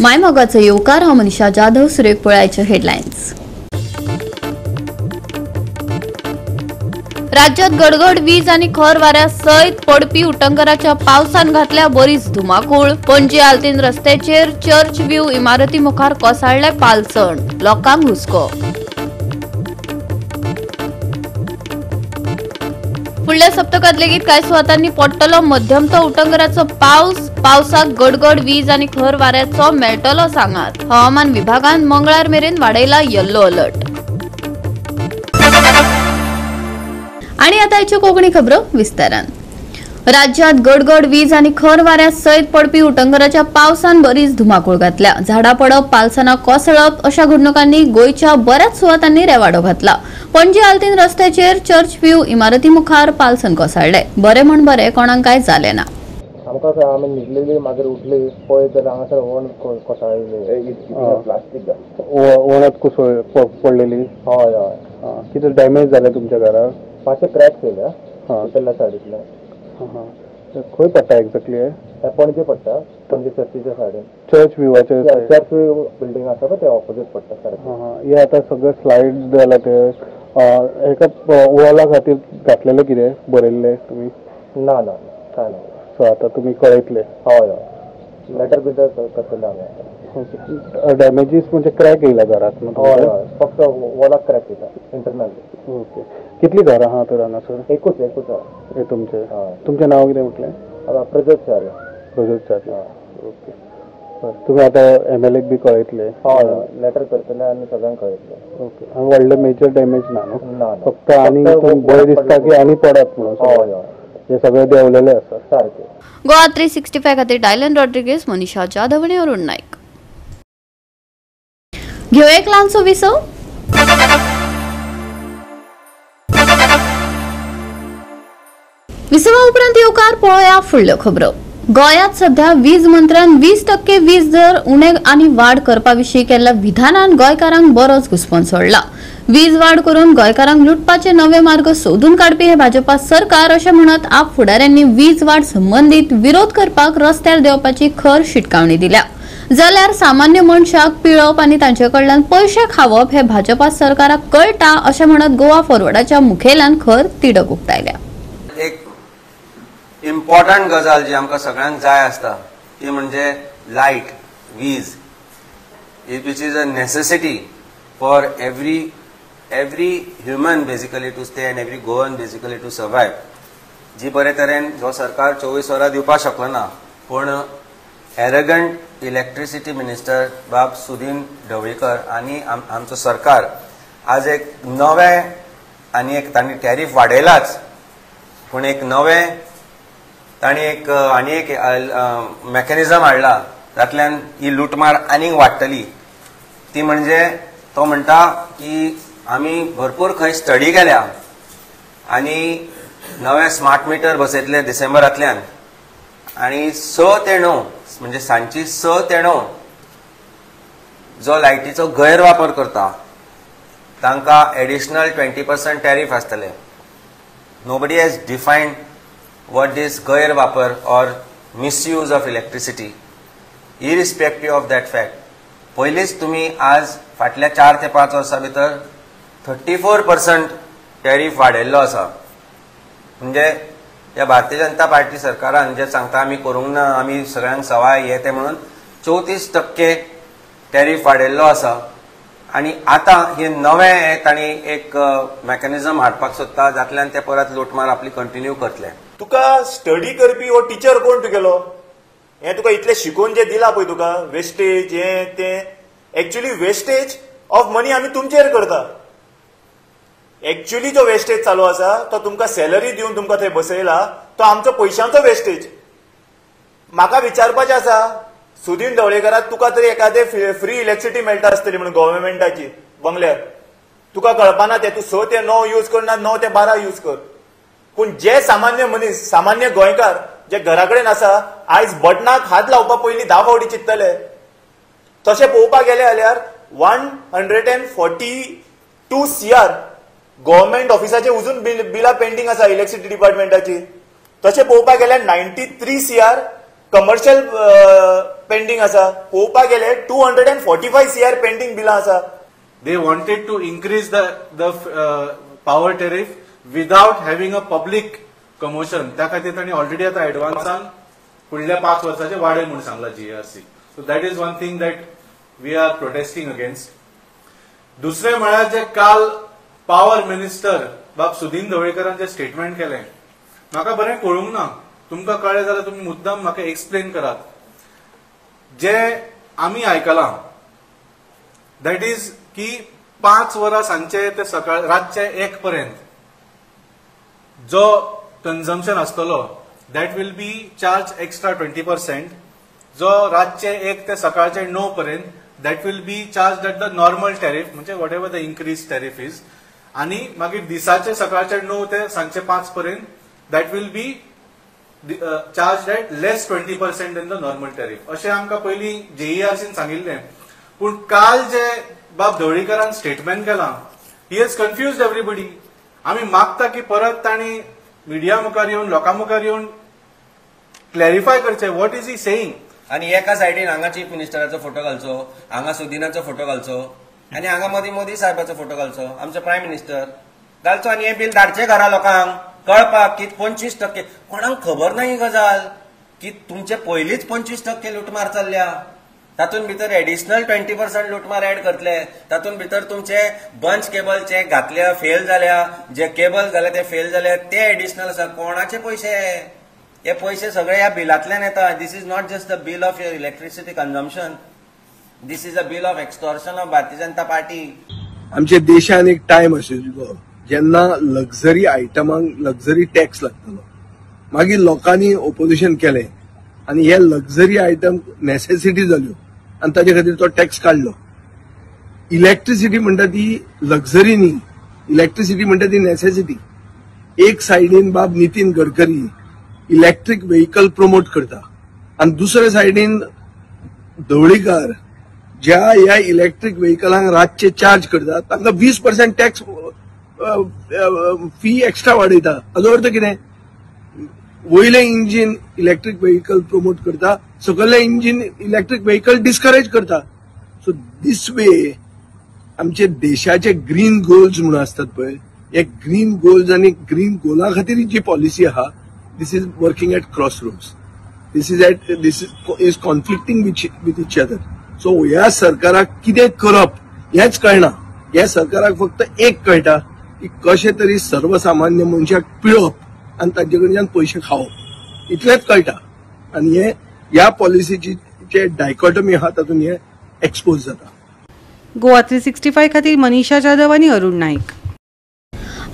मायमोगाचो येवकार. हांव मनीषा जाधव. सुरेख पळयाचे हेडलायन्स. राज्यात गडगड वीज आणि खर वाऱ्या सयत पडपी उटंगराच्या पावसान घातल्या बरीच धुमाकूळ. पणजी आल्तीन रस्त्याचेर चर्च व्यू इमारती मुखार कोसळ्ळे पालसण, लोकांक हुस्को. फुडल्या सप्तकात लेगीत कांय सुवातांनी पडटलो मध्यम तो उटंगराचो पावस. पावसाक गडगड वीज आनी खर वाऱ्याचो मेळटलो सांगात. हवामान विभागान मंगळार मेरेन वाडयला येल्लो अलर्ट. आणि आता याच्यो कोंकणी खबरो विस्तारान. राज्यात गडगड वीज आनी खर वाऱ्या सयत पडपी उटंगराच्या पावसान बरीच धुमाकूळ घातल्या. झाडां पडप, पालसणां कोसळप अशा घडणुकांनी गोंयच्या बऱ्याच सुवातांनी रेवाडो घातला. पणजी आल्तीन रस्त्याचेर चर्च व्यू इमारती मुखार पालसण कोसळ्ळें. बरें म्हण बरें कोणाक कांय जालें ना. आमकां आमी न्हिदलेली, मागीर उठली पळयत जाल्यार हांगासर वण कोसळिल्ली, प्लास्टीक वणत कोसळ पडलेली. हय हय. कितें डॅमेज जालें तुमच्या घराक? मातशें क्रॅक्स येयल्या भितरल्या सायडींतल्यान. खंय पडटा एक्झॅक्टली? हें पणजे पडटा, पणजे चर्चीच्या सायडीन. चर्च व्यूवाचे चर्च व्यू बिल्डींग आसा पळय, ते ऑपोजीट पडटा सारकें. हे आतां सगळें स्लायड जाला ते हेका वॉला खातीर घातलेलें कितें बरयल्लें तुमी? ना ना कांय ना. सो आतां तुमी कळयतले? हय हय, लेटर बिटर करतले आमी आतां. डॅमेजीस म्हणजे क्रॅक येयला घराक? हय हय, फक्त वॉलाक क्रॅक येयला इंटरनली. ओके. कितली घरां आहा तर हांगासर? एकूच एकूच आहा. हे तुमचें? तुमचें नांव कितें म्हटलें? प्रजोत चार्य. प्रजोत चार्य. ओके. बरें, तुमी आतां एमएलएक बी कळयतले? हय हय, लेटर करतले आनी सगळ्यांक कळयतले. ओके. हांगा व्हडलें मेजर डॅमेज ना न्हू? ना, फक्त आनी भंय दिसता की आनी पडत म्हणून. हय हय, हे सगळे देंवलेले आसा सारकें. गोवा 365 खातीर डायलन रॉड्रिगेज, मनीषा जाधव आनी अरुण नायक. घेवया एक ल्हानसो विसव. विसवा उपरांत येवकार पळोवया फुडल्यो खबरो. गोंयांत सध्या वीज मंत्र्यान 20% वीज दर उणे आनी वाड करपा विशीं केल्ल्या विधानान गोंयकारांक बरोच घुस्पोन सोडला. वीज वाड करून गोंयकारांक लुटपाचे नवे मार्ग सोदून काडपी हे भाजपा सरकार अशें म्हणत आप फुडाऱ्यांनी वीज वाड संबंदीत विरोध करपाक रस्त्यार देंवपाची खर शिटकावणी दिल्या. जाल्यार सामान्य मनशाक पिळप आनी तांचे कडल्यान पयशे खावप हे भाजपा सरकाराक कळटा अशें म्हणत गोवा फॉरवर्डाच्या मुखेल्यान खर तिडक उक्तायल्या. एक इम्पॉर्टंट गजाल जी आमकां सगळ्यांक जाय आसता ती म्हणजे लायट, वीज, which is a necessity for every human basically to stay and every Goan basically to survive. जी बरे तरेन जो सरकार 24 वरां दिवपाक शकलो ना, पूण एरगंट इलेक्ट्रिसिटी मिनिस्टर बाब सुदीन ढवळीकर आनी आमचो सरकार आज एक नवें आनी एक तांणी टॅरीफ वाडयलाच, पूण एक नवें तांणी एक आनी एक मॅकॅनिझम हाडला तातल्यान ही लुटमार आनीक वाडटली. ती म्हणजे तो म्हणटा की आमी भरपूर खंय स्टडी केल्या आनी नवे स्मार्ट मिटर बसयतले डिसेंबरांतल्यान आनी 6 ते 9 म्हणजे सांजची 6 ते 9 जो लायटीचो गैरवापर करता तांकां एडिशनल 20% टॅरीफ आसतले. Nobody has defined what is गैरवापर or misuse of electricity. Irrespective of that fact, पयलींच तुमी आज फाटल्या 4 ते 5 वर्सां भितर 34% टॅरीफ वाडयल्लो आसा. म्हणजे ह्या भारतीय जनता पार्टी सरकारान जे सांगता आमी करूंक ना, आमी सगळ्यांक सवाय हे ते म्हणून 34% टॅरीफ वाडयल्लो आसा. आनी आतां हे नवें तांणी एक मॅकॅनिझम हाडपाक सोदता जातल्यान ते परत लुटमार आपली कंटिन्यू करतले. तुका स्टडी करपी हो टिचर कोण तुगेलो? हें तुका इतलें शिकोवन जें दिलां पळय तुका वेस्टेज हें तें, एक्चुअली वेस्टेज ऑफ मनी आमी तुमचेर करता. एक्चुअली जो वेस्टेज चालू आसा तो तुमकां सॅलरी दिवन तुमकां थंय बसयला तो आमचो पयशांचो वेस्टेज. म्हाका विचारपाचें आसा सुदीन ढवळीकराक, तुका तरी एखादें फ्री इलेक्ट्रिसिटी मेळटा आसतली म्हणून गव्हर्मेंटाची बंगल्यार, तुका कळपाना तें, तूं 6 ते 9 यूज कर ना 9 ते 12 यूज कर. पूण जे सामान्य मनीस, सामान्य गोंयकार जे घरा कडेन आसा, आयज बटनाक हात लावपा पयलीं 10 फावटी चिंततले. तशें पळोवपाक गेलें जाल्यार 142 CR government ऑफिसाचे अजून बिलां पेंडींग आसा इलेक्ट्रिसिटी डिपार्टमेंटाची. तशें पळोवपाक गेल्यार 93 CR कमर्शियल पेंडींग आसा. पळोवपाक गेले 245 CR pending बिलां आसा. They wanted to increase the power tariff without having a public commotion. त्या खातीर तांणी ऑलरेडी आतां एडवान्सान फुडल्या 5 वर्साचे वाडय म्हूण सांगला GERC. So that is one thing that we are protesting against. दुसरें म्हळ्यार जे काल पावर मिनिस्टर बाब सुदीन ढवळीकरान जे स्टेटमेंट केलें म्हाका बरें कळूंक ना. तुमकां कळ्ळें जाल्यार तुमी मुद्दाम म्हाका एक्सप्लेन करात. जे आमी आयकलां that is की 5 वरां सांजचे ते सकाळ रातचे 1 पर्यंत जो कन्जम्पशन आसतलो that will be charge extra 20%. जो रातचे 1 ते सकाळचे 9 पर्यंत that will be charge at the normal tariff, म्हणजे whatever the increase tariff is. आनी मागीर दिसाचे सकाळचे 9 ते सांजचे 5 पर्यंत that will be charge at less 20% than the normal tariff अशें आमकां पयलीं जेईआरसीन सांगिल्लें. पूण काल जे बाब ढवळीकरान स्टेटमेंट केलां he has confused everybody. आमी मागता की परत तांणी मिडिया मुखार येवन लोकां मुखार येवन क्लॅरिफाय करचें what is he saying. आनी एका सायडीन हांगा चीफ मिनिस्टराचो फोटो घालचो, हांगा सुदिनाचो फोटो घालचो आनी हांगा मदीं मोदी साहेबाचो फोटो घालचो, आमचो प्रायम मिनिस्टर घालचो आनी हें बील धाडचें घरा लोकांक कळपाक की 25% कोणाक खबर ना ही गजाल की तुमचे पयलींच 25% लुटमार चल्ल्या, तातूंत भितर एडिशनल 20% लुटमार एड करतले, तातूंत भितर तुमचे बंच केबल जे घातल्या फेल जाल्या, जे केबल घाले ते फेल जाले ते एडिशनल आसा. कोणाचे पयशे हे पयशे सगळे ह्या बिलांतल्यान येता. This is not just the bill of your electricity consumption, this is a bill of extortion of Bharatiya Janata Party. आमच्या देशान एक टायम आशिल्लो जेन्ना लक्झरी आयटमांक लक्झरी टॅक्स लागतालो, मागीर लोकांनी ओपोजिशन केलें आनी हे लक्झरी आयटम नेसेसिटी जाल्यो आनी ताजे खातीर तो टॅक्स काडलो. इलेक्ट्रिसिटी म्हणटा ती लक्झरी न्ही, इलेक्ट्रिसिटी म्हणटा ती नेसेसिटी. एक सायडीन बाब Nitin Gadkari electric vehicle promote करता आनी दुसरे सायडीन ढवळीकार ज्या ह्या इलेक्ट्रीक व्हेकलांक रातचे चार्ज करता तांकां 20% टॅक्स फी एक्स्ट्रा वाडयता. हाजो अर्थ कितें? वयलें इंजीन इलेक्ट्रीक व्हेकल प्रमोट करता, सकयलें इंजीन इलेक्ट्रीक व्हेकल डिस्करेज करता. सो दीस वे आमचे देशाचे ग्रीन गोल्स म्हणून आसतात पळय, हे ग्रीन गोल्स आनी ग्रीन गोला खातीर जी पॉलिसी आहा this is working at cross roads, this is conflicting with each other. So ह्या सरकाराक कितें करप हेंच कळना. ह्या सरकाराक फक्त एक कळटा की कशें तरी सर्वसामान्य मनशाक पिळप आनी तांचे कडच्यान पयशे खावप, इतलेंच कळटा. आनी हे ह्या पॉलिसीची जे डायकॉटमी आहा तातूंत हे एक्सपोज जाता. गोवा 365 खातीर मनीषा जाधव आनी अरुण नाईक.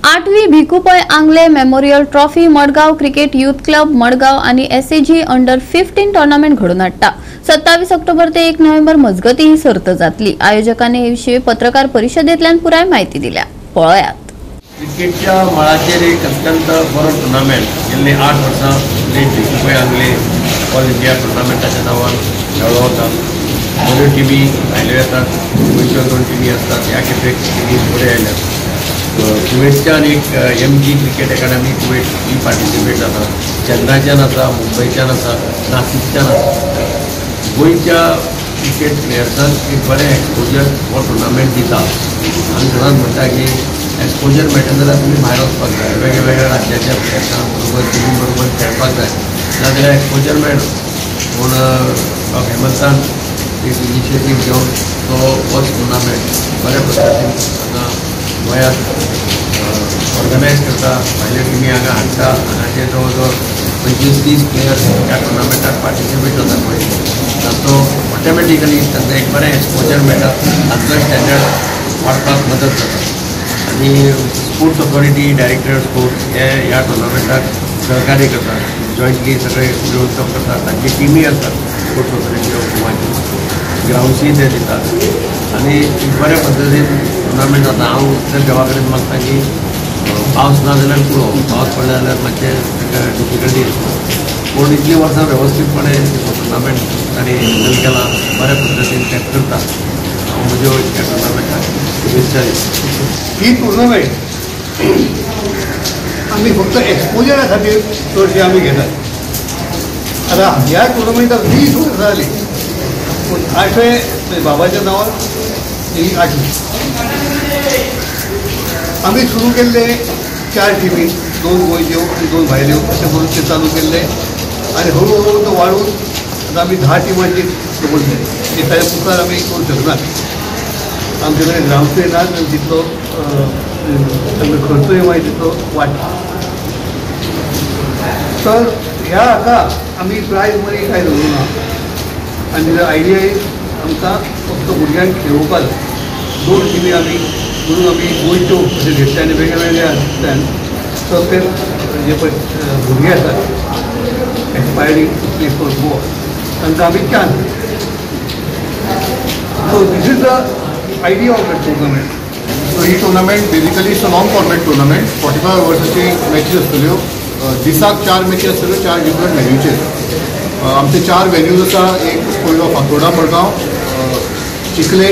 8वी Bhiku Pai Angle memorial trophy Madgaon cricket youth club Madgaon आणि एसएजी अंडर 15 टुर्नामेंट घडोवन हाडटा. 27 ऑक्टोबर ते 1 नोव्हेंबर मजगती ही सर्त जातली. आयोजकांनी हे विशीं पत्रकार परिशदेंतल्यान पुराय माहिती दिल्या. पळयात. क्रिकेटच्या मळाचेर एक अत्यंत बरो टुर्नामेंट गेल्ली 8 वर्सां late Bhiku Pai Angle all India टुर्नामेंटाच्या नांवान खेळ्ळो वता. बऱ्यो टिमी भायल्यो येतात, गोंयच्यो 2 टिमी आसतात. ह्या खेपेक टिमी बऱ्यो आयल्यात. कुवेटच्यान एक MG cricket academy Kuwait ही पार्टिसिपेट जाता, चेन्नयच्यान आसा, मुंबयच्यान आसा, नासिकच्यान आसा. गोंयच्या क्रिकेट प्लेयर्सांक एक बरें एक्सपोजर हो टुर्नामेंट दिता. आमी सदांच म्हणटा की एक्सपोजर मेळटा जाल्यार तुमी भायर वचपाक जाय, वेगळ्या वेगळ्या राज्याच्या प्लेयर्सां बरोबर टिमी बरोबर खेळपाक जाय, नाजाल्यार एक्सपोजर मेळना. पूण हेमंतान एक इनिशिएटीव घेवन तो होच टुर्नामेंट बऱ्या पद्दतीन हांगा गोंयांत ऑर्गनायज करता, भायल्यो टिमी हांगा हाडटा. हांगाचे जवळ जवळ 25-30 प्लेयर्स ह्या टुर्नामेंटाक पार्टिसिपेट जाता पळय, तांचो ऑटोमॅटिकली तांकां एक बरें एक्सपोजर मेळटा, तांचो स्टँडर्ड वाडपाक मदत जाता. आनी स्पोर्ट्स ऑथॉरिटी, डायरेक्टर स्पोर्ट्स हे ह्या टुर्नामेंटाक सहकार्य करतात, जॉयंटली सगळे मेळून करतात. तांची टिमी आसतात स्पोर्ट्स ऑथॉरिटी ऑफ गोवाची, ग्रावंड्सूय ते दितात आनी बऱ्या पद्दतीन टुर्नामेंट जाता. हांव त्या देवा कडेन मागता की पावस ना जाल्यार पुरो, पावस पडलो जाल्यार मातशें ताका डिफिकल्टी येता. पूण इतलीं वर्सां वेवस्थीतपणे टुर्नामेंट तांणी हँडल केला, बऱ्या पद्दतीन ते करता. हांव म्हज्यो ह्या टुर्नामेंटाक शुभेच्छा दिता. ही टुर्नामेंट आमी फक्त एक्सपोजरा खातीर चडशी आमी घेतात. आतां ह्या टुर्नामेंटाक 20 वर्सां जालीं पूण आठवें बाबाच्या नांवार ही आठवी. आमी सुरू केल्ले 4 टिमी, 2 गोंयच्यो आनी 2 भायल्यो अशें करून ते चालू केल्ले आनी हळू हळू तो वाडून आतां आमी 10 टिमांची दवरले. ते ताच्या मुखार आमी करूंक शकनात. आमचे कडेन ग्रावंडूय ना आनी तितलो खर्चूय मागीर तितलो वाडटा. तर ह्या हाका आमी प्रायज मनी कांय दवरूं ना आनी आयडिया आमकां फक्त भुरग्यांक खेळोवपाक 2 टिमी आमी म्हणून आमी गोंयच्यो अशें घेतले आनी वेगळे वेगळे हातूंतल्यान सगळे जे पळय भुरगे आसात एस्पायरींग टू प्ले फॉर गोवा तांकां आमी chance. So this is the idea of the tournament. So he tournament basically it's a long format tournament. 45 ओवर्साची matches आसतल्यो. दिसाक 4 मॅची आसतल्यो, 4 डिफरंट व्हेन्यूचेर. आमचे 4 व्हेन्यूज आसा. एक पयलो Fatorda Madgaon, Chikhale,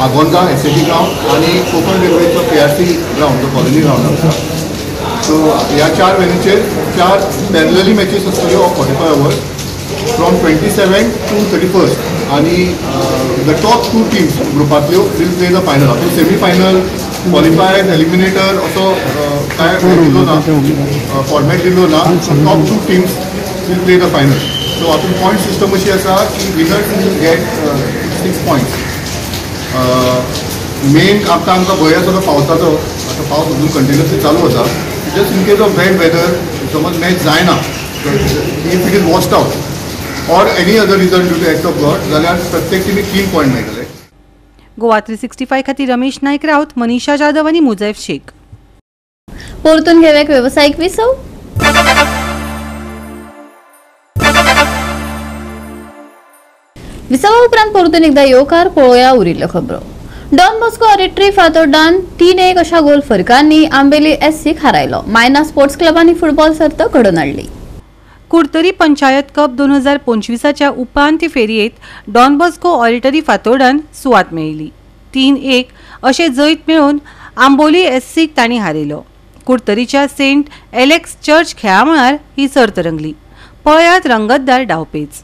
Agonda SAT ground आनी कोंकण रेल्वेचो PRC ground, जो कॉलनी ग्रावंड आसा. सो ह्या 4 व्हेन्यूचेर 4 पॅरलली मॅचीस आसतल्यो ऑफ 45 ओवर्स फ्रॉम 27 to 31 आनी the top 2 teams ग्रुपांतल्यो will play the final. हातूंत सेमी फायनल, क्वॉलिफायर, एलिमिनेटर असो कांय दिलो ना, फॉर्मेट दिलो ना. Top 2 teams will play the final. So हातूंत पॉयंट सिस्टम अशी आसा की winners will get 6 points. Main आतां आमकां भंय आसा तो पावसाचो. आतां पावस अजून कंटिन्युअसली चालू आसा. Just in case of bad weather समज मॅच जायना, if it is washed out or any other reason due to act of God, जाल्यार प्रत्येक टिमीक 3 पॉयंट मेळटले. गोवा 365 खातीर रमेश नायक राऊत, मनीषा जाधव आनी मुजैफ शेख. परतून घेव्याक वेवसायीक विसव. विसवा उपरांत परतून एकदा येवकार पळोवया उरिल्ल्यो खबरो. डॉन बॉस्को ऑरिटरी फातोर्डान 3-1 अशा गोल फरकांनी आंबेली SC हारायलो. मायना स्पोर्ट्स क्लबांनी फुटबॉल सर्त घडोवन हाडली. कुडतरी पंचायत कप 2025च्या उपांत्य फेरयेंत डॉन बॉस्को ऑरिटरी फातोर्डान सुवात मेळयली. 3-1 अशें जैत मेळोवन आंबोली SCक तांणी हारयलो. कुडतरीच्या सेंट एलेक्स चर्च खेळामळार ही सर्त रंगली. पळयात रंगतदार डावपेच.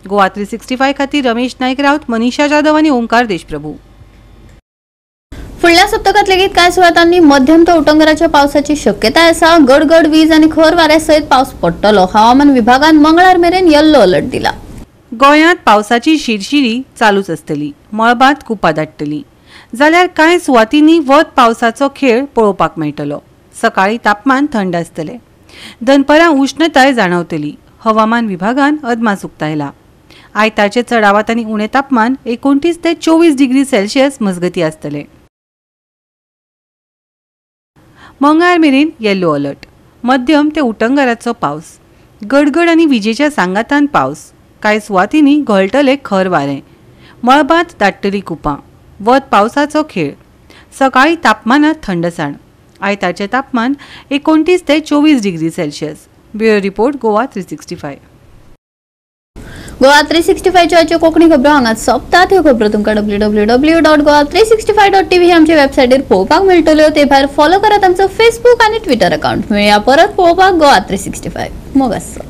गोवा 365 खातीर रमेश नायक राऊत, मनीषा जाधव आनी ओंकार देशप्रभू. फुडल्या सप्तकांत लेगीत कांय सुवातांनी मध्यम ते उटंगराच्या पावसाची शक्यताय आसा. गडगड वीज आनी खर वाऱ्या सयत पावस पडटलो. हवामान विभागान मंगळार मेरेन येल्लो अलर्ट दिला. गोंयांत पावसाची शिरशिरी चालूच आसतली. मळबांत कुपां दाट्टली जाल्यार कांय सुवातींनी वत पावसाचो खेळ पळोवपाक मेळटलो. सकाळी तापमान थंड आसतलें, दनपरां उश्णताय जाणवतली. हवामान विभागान अदमास उक्तायला. आयतारचे चडावत आनी उणें तापमान 29 ते 24 डिग्री सेल्सियस मजगती आसतलें. मंगळार मेरेन येल्लो अलर्ट. मध्यम ते उटंगाराचो पावस, गडगड आनी विजेच्या सांगातान पावस. कांय सुवातींनी घोळटले खर वारें, मळबांत दाट्टली कुपां, वत पावसाचो खेळ. सकाळी तापमानात थंडसाण. आयतारचें तापमान 29 ते 24 degree Celsius. Bureau report, Goa 365. Goa 365 च्यो कोंकणी खबरो हांगाच सोंपतात. ह्यो खबरो तुमकां www.goa365.tv ही आमच्या वेबसायटीर पळोवपाक मेळटल्यो. ते भायर फॉलो करात आमचो फेसबूक आनी ट्विटर अकाउंट. मेळया परत पळोवपाक गोवा 365. मोग आसचो.